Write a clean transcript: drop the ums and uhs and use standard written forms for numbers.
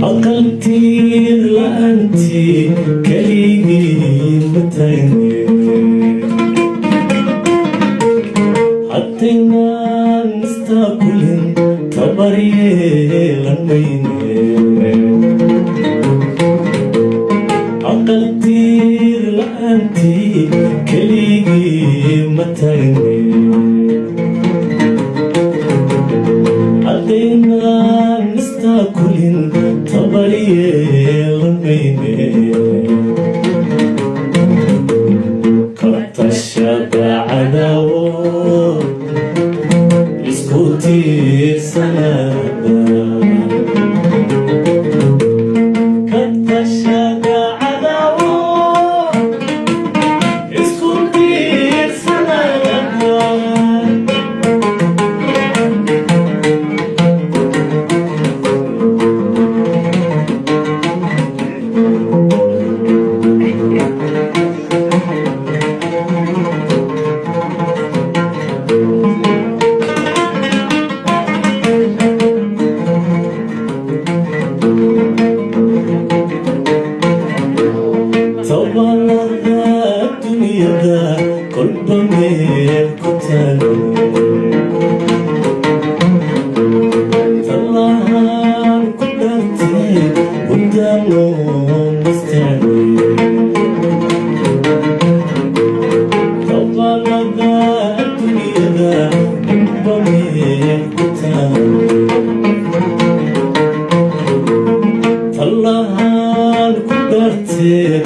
Aqaltiir la'aantii keligii ma tagne, haddaynaan istaakulin tabar yeelan mayne. Aqaltiir la'aantii keligii ma tagne, haddaynaan istaakulin tabar yeelan mayne. Ka tashada cadaawo, isku tiirsanaada. Ka tashada cadaawo, isku tiirsanaada. Tabalada dunyada kolba meel ku taalo, tallahaan ku dhaartay gudaamo mastaane. Tabalada dunyada kolba meel ku taalo, tallahaan ku dhaartay.